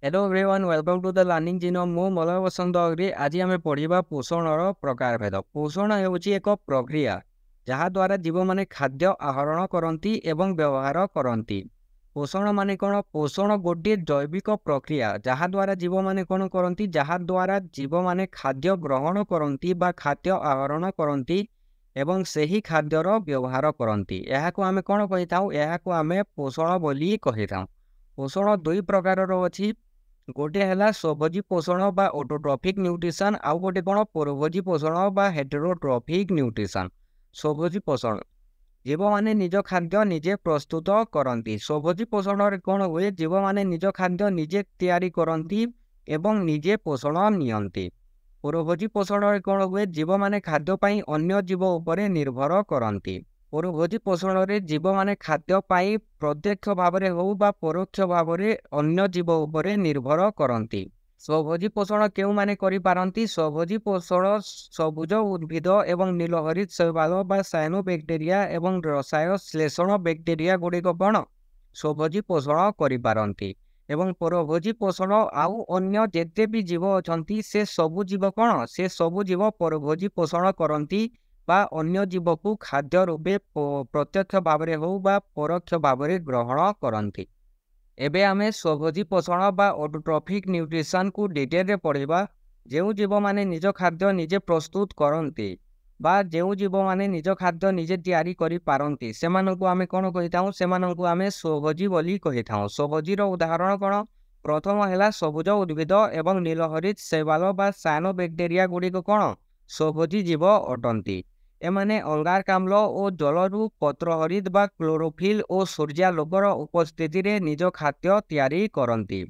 Hello everyone, welcome to the Learning Genome. ମୁଁ ମଳୟ ବସନ୍ତ ଅଗ୍ରି। ଆଜି ଆମେ ପଢ଼ିବା ପୋଷଣର ପ୍ରକାରଭେଦ। ପୋଷଣ ହେଉଛି ଏକ ପ୍ରକ୍ରିୟା ଯାହାଦ୍ୱାରା ଜୀବମାନେ ଖାଦ୍ୟ ଆହରଣ କରନ୍ତି ଏବଂ ବ୍ୟବହାର କରନ୍ତି। ପୋଷଣ ମାନେ କ'ଣ? ପୋଷଣ ଗୋଟିଏ ଜୈବିକ ପ୍ରକ୍ରିୟା ଯାହାଦ୍ୱାରା ଜୀବମାନେ କ'ଣ କରନ୍ତି? ଯାହାଦ୍ୱାରା ଜୀବମାନେ ଖାଦ୍ୟ ଗ୍ରହଣ କରନ୍ତି ବା ଖାଦ୍ୟ ଆହରଣ କରନ୍ତି ଏବଂ ସେହି ଖାଦ୍ୟର ବ୍ୟବହାର କରନ୍ତି। ଏହାକୁ ଆମେ କ'ଣ କହିଥାଉ? ଏହାକୁ ଆମେ ପୋଷଣ ବୋଲି କହିଥାଉ। ପୋଷଣ ଦୁଇ ପ୍ରକାରର ଅଛି। ଗୋଟିଏ ହେଲା ସ୍ୱଭୋଜୀ ପୋଷଣ ବା ଅଟୋଟ୍ରଫିକ୍ ନ୍ୟୁଟ୍ରିସନ୍, ଆଉ ଗୋଟେ କ'ଣ? ପରଭୋଜୀ ପୋଷଣ ବା ହେଟେରୋଟ୍ରଫିକ୍ ନ୍ୟୁଟ୍ରିସନ୍। ସ୍ୱଭୋଜୀ ପୋଷଣ, ଜୀବମାନେ ନିଜ ଖାଦ୍ୟ ନିଜେ ପ୍ରସ୍ତୁତ କରନ୍ତି। ସ୍ୱଭୋଜୀ ପୋଷଣରେ କ'ଣ ହୁଏ? ଜୀବମାନେ ନିଜ ଖାଦ୍ୟ ନିଜେ ତିଆରି କରନ୍ତି ଏବଂ ନିଜେ ପୋଷଣ ନିଅନ୍ତି। ପରଭୋଜୀ ପୋଷଣରେ କ'ଣ ହୁଏ? ଜୀବମାନେ ଖାଦ୍ୟ ପାଇଁ ଅନ୍ୟ ଜୀବ ଉପରେ ନିର୍ଭର କରନ୍ତି। ପରଭୋଜୀ ପୋଷଣରେ ଜୀବମାନେ ଖାଦ୍ୟ ପାଇଁ ପ୍ରତ୍ୟକ୍ଷ ଭାବରେ ହେଉ ବା ପରୋକ୍ଷ ଭାବରେ ଅନ୍ୟ ଜୀବ ଉପରେ ନିର୍ଭର କରନ୍ତି। ସ୍ୱଭୋଜୀ ପୋଷଣ କେଉଁମାନେ କରିପାରନ୍ତି? ସ୍ୱଭୋଜୀ ପୋଷଣ ସବୁଜ ଉଦ୍ଭିଦ ଏବଂ ନୀଳହରିତ ଶୈବାଳ ବା ସାଇନୋବ୍ୟାକ୍ଟେରିଆ ଏବଂ ରସାୟ ଶ୍ଲେଷଣ ବ୍ୟାକ୍ଟେରିଆ ଗୁଡ଼ିକ କ'ଣ ସ୍ୱଭୋଜୀ ପୋଷଣ କରିପାରନ୍ତି। ଏବଂ ପରଭୋଜୀ ପୋଷଣ ଆଉ ଅନ୍ୟ ଯେତେ ବି ଜୀବ ଅଛନ୍ତି, ସେ ସବୁ ଜୀବ କ'ଣ, ସେ ସବୁ ଜୀବ ପରଭୋଜୀ ପୋଷଣ କରନ୍ତି ବା ଅନ୍ୟ ଜୀବକୁ ଖାଦ୍ୟ ରୂପେ ପ୍ରତ୍ୟକ୍ଷ ଭାବରେ ହେଉ ବା ପରୋକ୍ଷ ଭାବରେ ଗ୍ରହଣ କରନ୍ତି। ଏବେ ଆମେ ସ୍ୱଭୋଜୀ ପୋଷଣ ବା ଅଟୋଟ୍ରଫିକ୍ ନ୍ୟୁଟ୍ରିସନ୍କୁ ଡିଟେଲରେ ପଢ଼ିବା। ଯେଉଁ ଜୀବମାନେ ନିଜ ଖାଦ୍ୟ ନିଜେ ପ୍ରସ୍ତୁତ କରନ୍ତି ବା ଯେଉଁ ଜୀବମାନେ ନିଜ ଖାଦ୍ୟ ନିଜେ ତିଆରି କରିପାରନ୍ତି, ସେମାନଙ୍କୁ ଆମେ କ'ଣ କହିଥାଉ? ସେମାନଙ୍କୁ ଆମେ ସ୍ୱଭୋଜୀ ବୋଲି କହିଥାଉ। ସ୍ୱଭୋଜୀର ଉଦାହରଣ କ'ଣ? ପ୍ରଥମ ହେଲା ସବୁଜ ଉଦ୍ଭିଦ ଏବଂ ନୀଳହରିତ ଶୈବାଳ ବା ସାଇନୋବ୍ୟାକ୍ଟେରିଆ ଗୁଡ଼ିକ କ'ଣ ସ୍ୱଭୋଜୀ ଜୀବ ଅଟନ୍ତି। ଏମାନେ ଅଙ୍ଗାରକାମ୍ଳ ଓ ଜଳରୁ ପତ୍ରହରିତ ବା କ୍ଲୋରୋଫିଲ୍ ଓ ସୂର୍ଯ୍ୟାଲୋକର ଉପସ୍ଥିତିରେ ନିଜ ଖାଦ୍ୟ ତିଆରି କରନ୍ତି।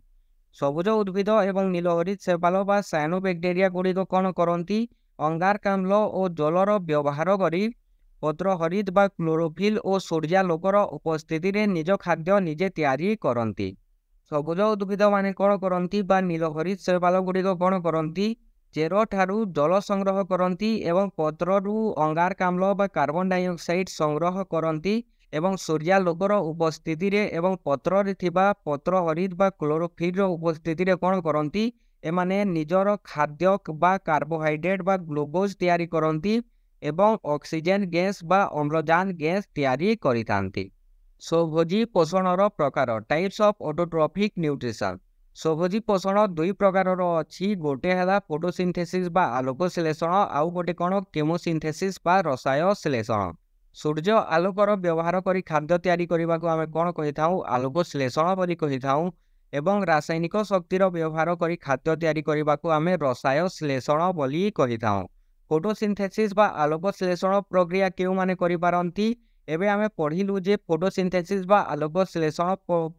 ସବୁଜ ଉଦ୍ଭିଦ ଏବଂ ନୀଳହରିତ ଶୈବାଳ ବା ସାଇନୋବ୍ୟାକ୍ଟେରିଆ ଗୁଡ଼ିକ କ'ଣ କରନ୍ତି? ଅଙ୍ଗାରକାମ୍ଳ ଓ ଜଳର ବ୍ୟବହାର କରି ପତ୍ରହରିତ ବା କ୍ଲୋରୋଫିଲ୍ ଓ ସୂର୍ଯ୍ୟାଲୋକର ଉପସ୍ଥିତିରେ ନିଜ ଖାଦ୍ୟ ନିଜେ ତିଆରି କରନ୍ତି। ସବୁଜ ଉଦ୍ଭିଦମାନେ କ'ଣ କରନ୍ତି ବା ନୀଳହରିତ ଶୈବାଳ ଗୁଡ଼ିକ କ'ଣ କରନ୍ତି? ଚେରଠାରୁ ଜଳ ସଂଗ୍ରହ କରନ୍ତି ଏବଂ ପତ୍ରରୁ ଅଙ୍ଗାରକାମ୍ଳ ବା କାର୍ବନ ଡାଇଅକ୍ସାଇଡ୍ ସଂଗ୍ରହ କରନ୍ତି ଏବଂ ସୂର୍ଯ୍ୟାଲୋକର ଉପସ୍ଥିତିରେ ଏବଂ ପତ୍ରରେ ଥିବା ପତ୍ରହରିତ ବା କ୍ଲୋରୋଫିଲ୍ର ଉପସ୍ଥିତିରେ କ'ଣ କରନ୍ତି? ଏମାନେ ନିଜର ଖାଦ୍ୟ ବା କାର୍ବୋହାଇଡ୍ରେଟ୍ ବା ଗ୍ଲୁକୋଜ୍ ତିଆରି କରନ୍ତି ଏବଂ ଅକ୍ସିଜେନ୍ ଗ୍ୟାସ୍ ବା ଅମ୍ଳଜାନ ଗ୍ୟାସ୍ ତିଆରି କରିଥାନ୍ତି। ସ୍ୱଭୋଜୀ ପୋଷଣର ପ୍ରକାର, ଟାଇପ୍ସ ଅଫ୍ ଅଟୋଟ୍ରଫିକ୍ ନ୍ୟୁଟ୍ରିସନ୍। ସ୍ୱଭୋଜୀ ପୋଷଣ ଦୁଇ ପ୍ରକାରର ଅଛି। ଗୋଟେ ହେଲା ଫଟୋସିନ୍ଥେସିସ୍ ବା ଆଲୋକ ଶ୍ଲେଷଣ, ଆଉ ଗୋଟେ କ'ଣ? କେମୋସିନ୍ଥେସିସ୍ ବା ରସାୟ ଶ୍ଲେଷଣ। ସୂର୍ଯ୍ୟ ଆଲୋକର ବ୍ୟବହାର କରି ଖାଦ୍ୟ ତିଆରି କରିବାକୁ ଆମେ କ'ଣ କହିଥାଉ? ଆଲୋକ ଶ୍ଲେଷଣ ବୋଲି କହିଥାଉ। ଏବଂ ରାସାୟନିକ ଶକ୍ତିର ବ୍ୟବହାର କରି ଖାଦ୍ୟ ତିଆରି କରିବାକୁ ଆମେ ରସାୟ ଶ୍ଲେଷଣ ବୋଲି କହିଥାଉ। ଫଟୋସିନ୍ଥେସିସ୍ ବା ଆଲୋକ ଶ୍ଲେଷଣ ପ୍ରକ୍ରିୟା କେଉଁମାନେ କରିପାରନ୍ତି? ଏବେ ଆମେ ପଢ଼ିଲୁ ଯେ ଫଟୋସିନ୍ଥେସିସ୍ ବା ଆଲୋକ ଶ୍ଲେଷଣ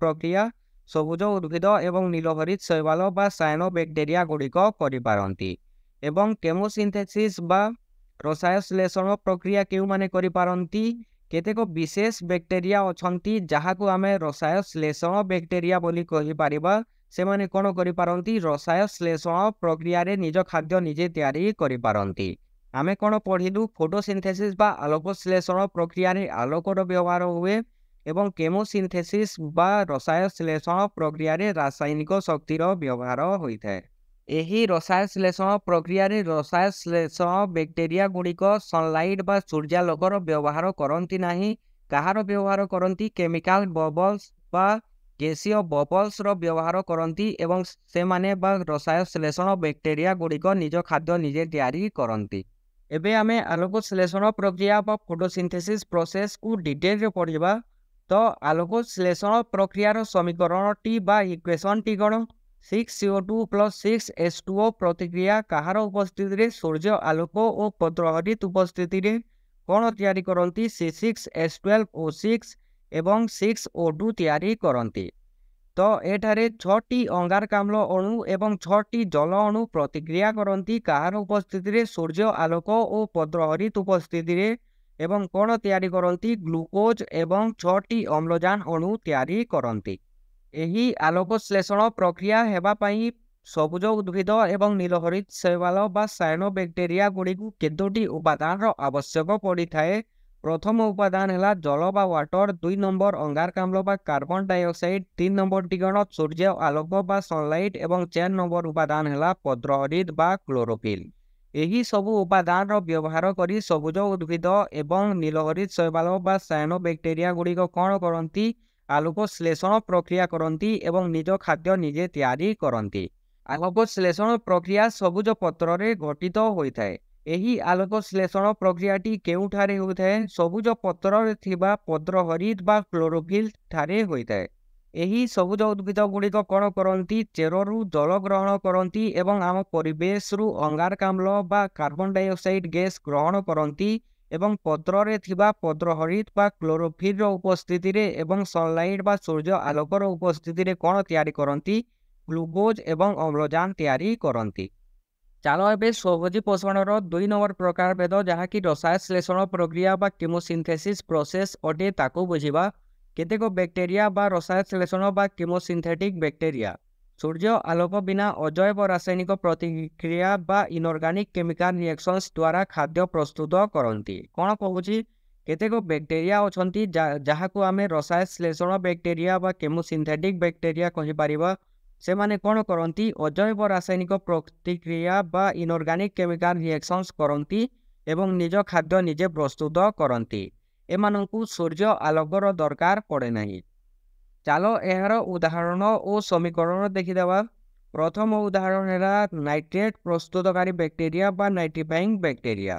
ପ୍ରକ୍ରିୟା ସବୁଜ ଉଦ୍ଭିଦ ଏବଂ ନୀଳହରିତ ଶୈବାଳ ବା ସାଇନୋବ୍ୟାକ୍ଟେରିଆ ଗୁଡ଼ିକ କରିପାରନ୍ତି। ଏବଂ କେମୋସିନ୍ଥେସିସ୍ ବା ରସାୟ ଶ୍ଲେଷଣ ପ୍ରକ୍ରିୟା କେଉଁମାନେ କରିପାରନ୍ତି? କେତେକ ବିଶେଷ ବ୍ୟାକ୍ଟେରିଆ ଅଛନ୍ତି ଯାହାକୁ ଆମେ ରସାୟ ଶ୍ଲେଷଣ ବ୍ୟାକ୍ଟେରିଆ ବୋଲି କହିପାରିବା। ସେମାନେ କ'ଣ କରିପାରନ୍ତି? ରସାୟ ଶ୍ଲେଷଣ ପ୍ରକ୍ରିୟାରେ ନିଜ ଖାଦ୍ୟ ନିଜେ ତିଆରି କରିପାରନ୍ତି। ଆମେ କ'ଣ ପଢ଼ିଲୁ? ଫଟୋସିନ୍ଥେସିସ୍ ବା ଆଲୋକ ଶ୍ଲେଷଣ ପ୍ରକ୍ରିୟାରେ ଆଲୋକର ବ୍ୟବହାର ହୁଏ ଏବଂ କେମୋସିନ୍ଥେସିସ୍ ବା ରସାୟ ଶ୍ଲେଷଣ ପ୍ରକ୍ରିୟାରେ ରାସାୟନିକ ଶକ୍ତିର ବ୍ୟବହାର ହୋଇଥାଏ। ଏହି ରସାୟ ଶ୍ଲେଷଣ ପ୍ରକ୍ରିୟାରେ ରସାୟ ଶ୍ଲେଷଣ ବ୍ୟାକ୍ଟେରିଆ ଗୁଡ଼ିକ ସନଲାଇଟ୍ ବା ସୂର୍ଯ୍ୟାଲୋକର ବ୍ୟବହାର କରନ୍ତି ନାହିଁ। କାହାର ବ୍ୟବହାର କରନ୍ତି? କେମିକାଲ ବବଲ୍ସ ବା ଗ୍ୟାସୀୟ ବବଲ୍ସର ବ୍ୟବହାର କରନ୍ତି ଏବଂ ସେମାନେ ବା ରସାୟ ଶ୍ଲେଷଣ ବ୍ୟାକ୍ଟେରିଆ ଗୁଡ଼ିକ ନିଜ ଖାଦ୍ୟ ନିଜେ ତିଆରି କରନ୍ତି। ଏବେ ଆମେ ଆଲୋକ ଶ୍ଲେଷଣ ପ୍ରକ୍ରିୟା ବା ଫଟୋସିନ୍ଥେସିସ୍ ପ୍ରୋସେସ୍କୁ ଡିଟେଲରେ ପଢ଼ିବା। ତ ଆଲୋକ ଶ୍ଲେଷଣ ପ୍ରକ୍ରିୟାର ସମୀକରଣଟି ବା ଇକ୍ୱେସନ୍ଟି କ'ଣ? 6 CO2 plus 6 H2O ପ୍ରତିକ୍ରିୟା କାହାର ଉପସ୍ଥିତିରେ? ସୂର୍ଯ୍ୟ ଆଲୋକ ଓ ପତ୍ରହରିତ ଉପସ୍ଥିତିରେ କ'ଣ ତିଆରି କରନ୍ତି? C6H12O6 ଏବଂ 6 O2 ତିଆରି କରନ୍ତି। ତ ଏଠାରେ 6ଟି ଅଙ୍ଗାରକାମ୍ଳ ଅଣୁ ଏବଂ 6ଟି ଜଳ ଅଣୁ ପ୍ରତିକ୍ରିୟା କରନ୍ତି କାହାର ଉପସ୍ଥିତିରେ? ସୂର୍ଯ୍ୟ ଆଲୋକ ଓ ପତ୍ରହରିତ ଉପସ୍ଥିତିରେ। ଏବଂ କ'ଣ ତିଆରି କରନ୍ତି? ଗ୍ଲୁକୋଜ୍ ଏବଂ 6ଟି ଅମ୍ଳଜାନ ଅଣୁ ତିଆରି କରନ୍ତି। ଏହି ଆଲୋକ ଶ୍ଲେଷଣ ପ୍ରକ୍ରିୟା ହେବା ପାଇଁ ସବୁଜ ଉଦ୍ଭିଦ ଏବଂ ନୀଳହରିତ ଶୈବାଳ ବା ସାଇନୋବ୍ୟାକ୍ଟେରିଆ ଗୁଡ଼ିକୁ କେତୋଟି ଉପାଦାନର ଆବଶ୍ୟକ ପଡ଼ିଥାଏ? ପ୍ରଥମ ଉପାଦାନ ହେଲା ଜଳ ବା ୱାଟର, 2 ନମ୍ବର ଅଙ୍ଗାରକାମ୍ଳ ବା କାର୍ବନ ଡାଇଅକ୍ସାଇଡ୍, 3 ନମ୍ବରଟି କ'ଣ ସୂର୍ଯ୍ୟ ଆଲୋକ ବା ସନଲାଇଟ୍ ଏବଂ 4 ନମ୍ବର ଉପାଦାନ ହେଲା ପତ୍ରହରିତ ବା କ୍ଲୋରୋଫିଲ୍। ଏହି ସବୁ ଉପାଦାନର ବ୍ୟବହାର କରି ସବୁଜ ଉଦ୍ଭିଦ ଏବଂ ନୀଳହରିତ ଶୈବାଳ ବା ସାୟାନୋବ୍ୟାକ୍ଟେରିଆ ଗୁଡ଼ିକ କ'ଣ କରନ୍ତି? ଆଲୋକ ଶ୍ଳେଷଣ ପ୍ରକ୍ରିୟା କରନ୍ତି ଏବଂ ନିଜ ଖାଦ୍ୟ ନିଜେ ତିଆରି କରନ୍ତି। ଆଲୋକ ଶ୍ଳେଷଣ ପ୍ରକ୍ରିୟା ସବୁଜ ପତ୍ରରେ ଘଟିତ ହୋଇଥାଏ। ଏହି ଆଲୋକ ଶ୍ଳେଷଣ ପ୍ରକ୍ରିୟାଟି କେଉଁଠାରେ ହୋଇଥାଏ? ସବୁଜ ପତ୍ରରେ ଥିବା ପତ୍ରହରିତ ବା କ୍ଲୋରୋଫିଲ୍ ଠାରେ ହୋଇଥାଏ। ଏହି ସବୁଜ ଉଦ୍ଭିଦ ଗୁଡ଼ିକ କ'ଣ କରନ୍ତି? ଚେରରୁ ଜଳ ଗ୍ରହଣ କରନ୍ତି ଏବଂ ଆମ ପରିବେଶରୁ ଅଙ୍ଗାରକାମ୍ଳ ବା କାର୍ବନ ଡାଇଅକ୍ସାଇଡ୍ ଗ୍ୟାସ୍ ଗ୍ରହଣ କରନ୍ତି ଏବଂ ପତ୍ରରେ ଥିବା ପତ୍ରହରିତ ବା କ୍ଲୋରୋଫିଲ୍ର ଉପସ୍ଥିତିରେ ଏବଂ ସନଲାଇଟ୍ ବା ସୂର୍ଯ୍ୟ ଆଲୋକର ଉପସ୍ଥିତିରେ କ'ଣ ତିଆରି କରନ୍ତି? ଗ୍ଲୁକୋଜ୍ ଏବଂ ଅମ୍ଳଜାନ ତିଆରି କରନ୍ତି। ଚାଲ ଏବେ ସ୍ୱଭୋଜୀ ପୋଷଣର 2 ନମ୍ବର ପ୍ରକାରଭେଦ, ଯାହାକି ରସାୟନ ପ୍ରକ୍ରିୟା ବା କେମୋସିନ୍ଥେସିସ୍ ପ୍ରୋସେସ୍ ଅଟେ, ତାକୁ ବୁଝିବା। କେତେକ ବ୍ୟାକ୍ଟେରିଆ ବା ରସାୟନ ବା କେମୋସିନ୍ଥେଟିକ୍ ବ୍ୟାକ୍ଟେରିଆ ସୂର୍ଯ୍ୟ ଆଲୋକ ବିନା ଅଜୈବ ରାସାୟନିକ ପ୍ରତିକ୍ରିୟା ବା ଇନଅର୍ଗାନିକ୍ କେମିକାଲ ରିଆକ୍ସନ୍ସ ଦ୍ୱାରା ଖାଦ୍ୟ ପ୍ରସ୍ତୁତ କରନ୍ତି। କ'ଣ କହୁଛି? କେତେକ ବ୍ୟାକ୍ଟେରିଆ ଅଛନ୍ତି ଯାହାକୁ ଆମେ ରସାୟନ ବ୍ୟାକ୍ଟେରିଆ ବା କେମୋସିନ୍ଥେଟିକ୍ ବ୍ୟାକ୍ଟେରିଆ କହିପାରିବା। ସେମାନେ କ'ଣ କରନ୍ତି? ଅଜୈବ ରାସାୟନିକ ପ୍ରତିକ୍ରିୟା ବା ଇନଅର୍ଗାନିକ୍ କେମିକାଲ ରିଆକ୍ସନ୍ସ କରନ୍ତି ଏବଂ ନିଜ ଖାଦ୍ୟ ନିଜେ ପ୍ରସ୍ତୁତ କରନ୍ତି। ଏମାନଙ୍କୁ ସୂର୍ଯ୍ୟ ଆଲୋକର ଦରକାର ପଡ଼େ ନାହିଁ। ଚାଲ ଏହାର ଉଦାହରଣ ଓ ସମୀକରଣ ଦେଖିଦେବା। ପ୍ରଥମ ଉଦାହରଣ ହେଲା ନାଇଟ୍ରେଟ୍ ପ୍ରସ୍ତୁତକାରୀ ବ୍ୟାକ୍ଟେରିଆ ବା ନାଇଟ୍ରିଫାଇଂ ବ୍ୟାକ୍ଟେରିଆ।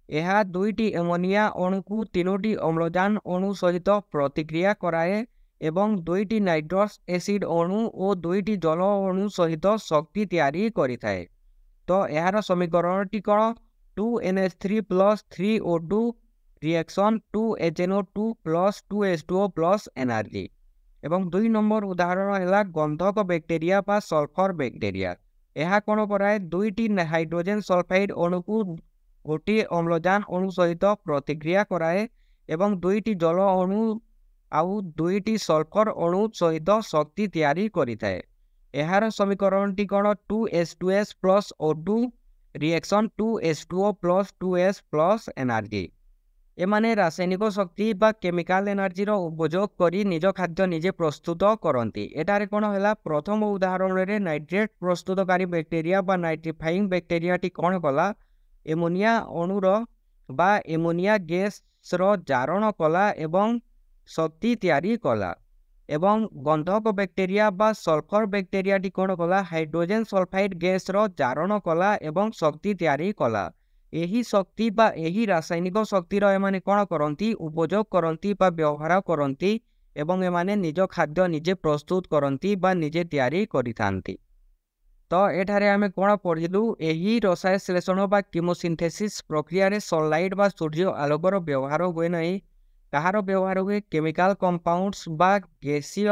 ଏହା 2ଟି ଏମୋନିଆ ଅଣୁକୁ 3ଟି ଅମ୍ଳଜାନ ଅଣୁ ସହିତ ପ୍ରତିକ୍ରିୟା କରାଏ ଏବଂ 2ଟି ନାଇଟ୍ରସ୍ ଏସିଡ୍ ଅଣୁ ଓ 2ଟି ଜଳ ଅଣୁ ସହିତ ଶକ୍ତି ତିଆରି କରିଥାଏ। ତ ଏହାର ସମୀକରଣଟି କ'ଣ? 2NH3 plus 3O2 reaction 2HNO2 plus 2H2O plus energy. ଏବଂ 2 ନମ୍ବର ଉଦାହରଣ ହେଲା ଗନ୍ଧକ ବ୍ୟାକ୍ଟେରିଆ ବା ସଲଫର ବ୍ୟାକ୍ଟେରିଆ। ଏହା କ'ଣ କରାଏ? 2ଟି ହାଇଡ୍ରୋଜେନ୍ ସଲଫାଇଡ୍ ଅଣୁକୁ ଗୋଟିଏ ଅମ୍ଳଜାନ ଅଣୁ ସହିତ ପ୍ରତିକ୍ରିୟା କରାଏ ଏବଂ 2ଟି ଜଳ ଅଣୁ ଆଉ 2ଟି ସଲଫର ଅଣୁ ସହିତ ଶକ୍ତି ତିଆରି କରିଥାଏ। ଏହାର ସମୀକରଣଟି କ'ଣ? 2H2S plus O2 reaction 2H2O plus 2S plus energy. ଏମାନେ ରାସାୟନିକ ଶକ୍ତି ବା କେମିକାଲ ଏନର୍ଜିର ଉପଯୋଗ କରି ନିଜ ଖାଦ୍ୟ ନିଜେ ପ୍ରସ୍ତୁତ କରନ୍ତି। ଏଠାରେ କ'ଣ ହେଲା? ପ୍ରଥମ ଉଦାହରଣରେ ନାଇଟ୍ରେଟ୍ ପ୍ରସ୍ତୁତକାରୀ ବ୍ୟାକ୍ଟେରିଆ ବା ନାଇଟ୍ରିଫାଇଂ ବ୍ୟାକ୍ଟେରିଆଟି କ'ଣ କଲା? ଏମୋନିଆ ଅଣୁର ବା ଏମୋନିଆ ଗ୍ୟାସ୍ର ଜାରଣ କଲା ଏବଂ ଶକ୍ତି ତିଆରି କଲା। ଏବଂ ଗନ୍ଧକ ବ୍ୟାକ୍ଟେରିଆ ବା ସଲଫର ବ୍ୟାକ୍ଟେରିଆଟି କ'ଣ କଲା? ହାଇଡ୍ରୋଜେନ୍ ସଲଫାଇଡ୍ ଗ୍ୟାସ୍ର ଜାରଣ କଲା ଏବଂ ଶକ୍ତି ତିଆରି କଲା। ଏହି ଶକ୍ତି ବା ଏହି ରାସାୟନିକ ଶକ୍ତିର ଏମାନେ କ'ଣ କରନ୍ତି? ଉପଯୋଗ କରନ୍ତି ବା ବ୍ୟବହାର କରନ୍ତି ଏବଂ ଏମାନେ ନିଜ ଖାଦ୍ୟ ନିଜେ ପ୍ରସ୍ତୁତ କରନ୍ତି ବା ନିଜେ ତିଆରି କରିଥାନ୍ତି। ତ ଏଠାରେ ଆମେ କ'ଣ ପଢ଼ିଲୁ? ଏହି ରସାୟନ ବା କେମୋସିନ୍ଥେସିସ୍ ପ୍ରକ୍ରିୟାରେ ସନଲାଇଟ୍ ବା ସୂର୍ଯ୍ୟ ଆଲୋକର ବ୍ୟବହାର ହୁଏ ନାହିଁ। କାହାର ବ୍ୟବହାର ହୁଏ? କେମିକାଲ କମ୍ପାଉଣ୍ଡସ୍ ବା ଗ୍ୟାସୀୟ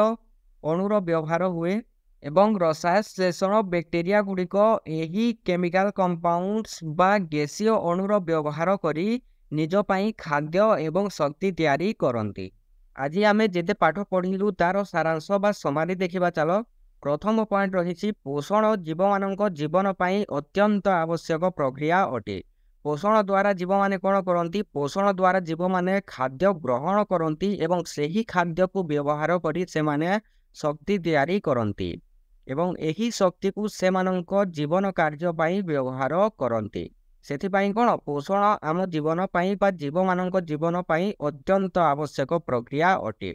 ଅଣୁର ବ୍ୟବହାର ହୁଏ ଏବଂ ରସାୟନ ବ୍ୟାକ୍ଟେରିଆ ଗୁଡ଼ିକ ଏହି କେମିକାଲ କମ୍ପାଉଣ୍ଡସ୍ ବା ଗ୍ୟାସୀୟ ଅଣୁର ବ୍ୟବହାର କରି ନିଜ ପାଇଁ ଖାଦ୍ୟ ଏବଂ ଶକ୍ତି ତିଆରି କରନ୍ତି। ଆଜି ଆମେ ଯେତେ ପାଠ ପଢ଼ିଲୁ ତାର ସାରାଂଶ ବା ସମାରି ଦେଖିବା ଚାଲ। ପ୍ରଥମ ପଏଣ୍ଟ ରହିଛି ପୋଷଣ ଜୀବମାନଙ୍କ ଜୀବନ ପାଇଁ ଅତ୍ୟନ୍ତ ଆବଶ୍ୟକ ପ୍ରକ୍ରିୟା ଅଟେ। ପୋଷଣ ଦ୍ୱାରା ଜୀବମାନେ କ'ଣ କରନ୍ତି? ପୋଷଣ ଦ୍ୱାରା ଜୀବମାନେ ଖାଦ୍ୟ ଗ୍ରହଣ କରନ୍ତି ଏବଂ ସେହି ଖାଦ୍ୟକୁ ବ୍ୟବହାର କରି ସେମାନେ ଶକ୍ତି ତିଆରି କରନ୍ତି ଏବଂ ଏହି ଶକ୍ତିକୁ ସେମାନଙ୍କ ଜୀବନ କାର୍ଯ୍ୟ ପାଇଁ ବ୍ୟବହାର କରନ୍ତି। ସେଥିପାଇଁ କ'ଣ ପୋଷଣ ଆମ ଜୀବନ ପାଇଁ ବା ଜୀବମାନଙ୍କ ଜୀବନ ପାଇଁ ଅତ୍ୟନ୍ତ ଆବଶ୍ୟକ ପ୍ରକ୍ରିୟା ଅଟେ।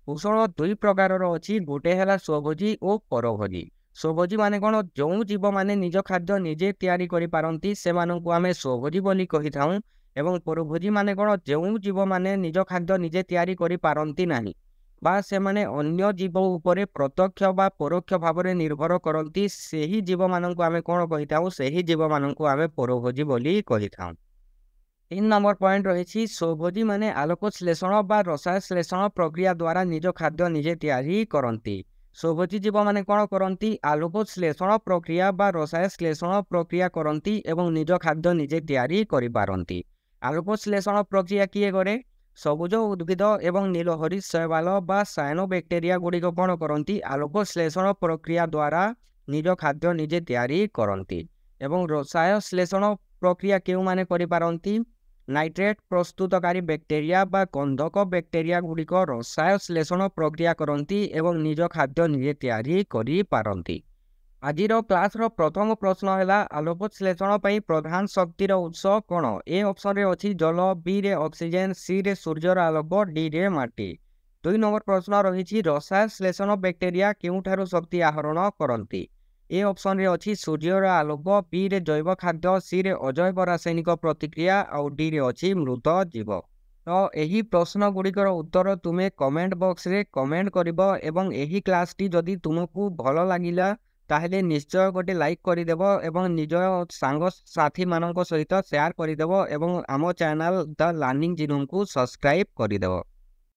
ପୋଷଣ ଦୁଇ ପ୍ରକାରର ଅଛି, ଗୋଟେ ହେଲା ସ୍ୱଭୋଜୀ ଓ ପରଭୋଜୀ। ସ୍ୱଭୋଜୀ ମାନେ କ'ଣ? ଯେଉଁ ଜୀବମାନେ ନିଜ ଖାଦ୍ୟ ନିଜେ ତିଆରି କରିପାରନ୍ତି ସେମାନଙ୍କୁ ଆମେ ସ୍ୱଭୋଜୀ ବୋଲି କହିଥାଉଁ ଏବଂ ପରଭୋଜୀ ମାନେ କ'ଣ? ଯେଉଁ ଜୀବମାନେ ନିଜ ଖାଦ୍ୟ ନିଜେ ତିଆରି କରିପାରନ୍ତି ନାହିଁ ବା ସେମାନେ ଅନ୍ୟ ଜୀବ ଉପରେ ପ୍ରତ୍ୟକ୍ଷ ବା ପରୋକ୍ଷ ଭାବରେ ନିର୍ଭର କରନ୍ତି, ସେହି ଜୀବମାନଙ୍କୁ ଆମେ କ'ଣ କହିଥାଉ? ସେହି ଜୀବମାନଙ୍କୁ ଆମେ ପରଭୋଜୀ ବୋଲି କହିଥାଉ। 3 ନମ୍ବର ପଏଣ୍ଟ ରହିଛି ସ୍ୱଭୋଜୀ ମାନେ ଆଲୋକ ଶ୍ଳେଷଣ ବା ରସାୟନ ପ୍ରକ୍ରିୟା ଦ୍ୱାରା ନିଜ ଖାଦ୍ୟ ନିଜେ ତିଆରି କରନ୍ତି। ସ୍ୱଭୋଜୀ ଜୀବମାନେ କ'ଣ କରନ୍ତି? ଆଲୋକ ଶ୍ଳେଷଣ ପ୍ରକ୍ରିୟା ବା ରସାୟନ ପ୍ରକ୍ରିୟା କରନ୍ତି ଏବଂ ନିଜ ଖାଦ୍ୟ ନିଜେ ତିଆରି କରିପାରନ୍ତି। ଆଲୋକ ଶ୍ଳେଷଣ ପ୍ରକ୍ରିୟା କିଏ କରେ? ସବୁଜ ଉଦ୍ଭିଦ ଏବଂ ନୀଳହରିତ ଶୈବାଳ ବା ସାୟାନୋବ୍ୟାକ୍ଟେରିଆ ଗୁଡ଼ିକ କ'ଣ କରନ୍ତି? ଆଲୋକ ଶ୍ଳେଷଣ ପ୍ରକ୍ରିୟା ଦ୍ୱାରା ନିଜ ଖାଦ୍ୟ ନିଜେ ତିଆରି କରନ୍ତି। ଏବଂ ରସାୟନ ପ୍ରକ୍ରିୟା କେଉଁମାନେ କରିପାରନ୍ତି? ନାଇଟ୍ରେଟ୍ ପ୍ରସ୍ତୁତକାରୀ ବ୍ୟାକ୍ଟେରିଆ ବା ଗନ୍ଧକ ବ୍ୟାକ୍ଟେରିଆ ଗୁଡ଼ିକ ରସାୟଶ୍ଲେଷଣ ପ୍ରକ୍ରିୟା କରନ୍ତି ଏବଂ ନିଜ ଖାଦ୍ୟ ନିଜେ ତିଆରି କରିପାରନ୍ତି। ଆଜିର କ୍ଲାସ୍ର ପ୍ରଥମ ପ୍ରଶ୍ନ ହେଲା, ଆଲୋକ ଶ୍ଲେଷଣ ପାଇଁ ପ୍ରଧାନ ଶକ୍ତିର ଉତ୍ସ କ'ଣ? ଏ ଅପସନ୍ରେ ଅଛି ଜଳ, ବିରେ ଅକ୍ସିଜେନ୍, ସିରେ ସୂର୍ଯ୍ୟର ଆଲୋକ, ଡିରେ ମାଟି। 2 ନମ୍ବର ପ୍ରଶ୍ନ ରହିଛି, ରସାୟଶ୍ଲେଷଣ ବ୍ୟାକ୍ଟେରିଆ କେଉଁଠାରୁ ଶକ୍ତି ଆହରଣ କରନ୍ତି? ଏ ଅପସନ୍ରେ ଅଛି ସୂର୍ଯ୍ୟର ଆଲୋକ, ବିରେ ଜୈବ ଖାଦ୍ୟ, ସିରେ ଅଜୈବ ରାସାୟନିକ ପ୍ରତିକ୍ରିୟା ଆଉ ଡିରେ ଅଛି ମୃତ ଜୀବ। ତ ଏହି ପ୍ରଶ୍ନ ଗୁଡ଼ିକର ଉତ୍ତର ତୁମେ କମେଣ୍ଟ ବକ୍ସରେ କମେଣ୍ଟ କରିବ ଏବଂ ଏହି କ୍ଲାସ୍ଟି ଯଦି ତୁମକୁ ଭଲ ଲାଗିଲା ତାହେଲେ ନିଶ୍ଚୟ ଗୋଟେ ଲାଇକ୍ କରିଦେବ ଏବଂ ନିଜ ସାଙ୍ଗସାଥିମାନଙ୍କ ସହିତ ସେୟାର କରିଦେବ ଏବଂ ଆମ ଚ୍ୟାନେଲ୍ ଦ ଲର୍ଣ୍ଣିଂ ଜିନୋମ୍କୁ ସବସ୍କ୍ରାଇବ୍ କରିଦେବ।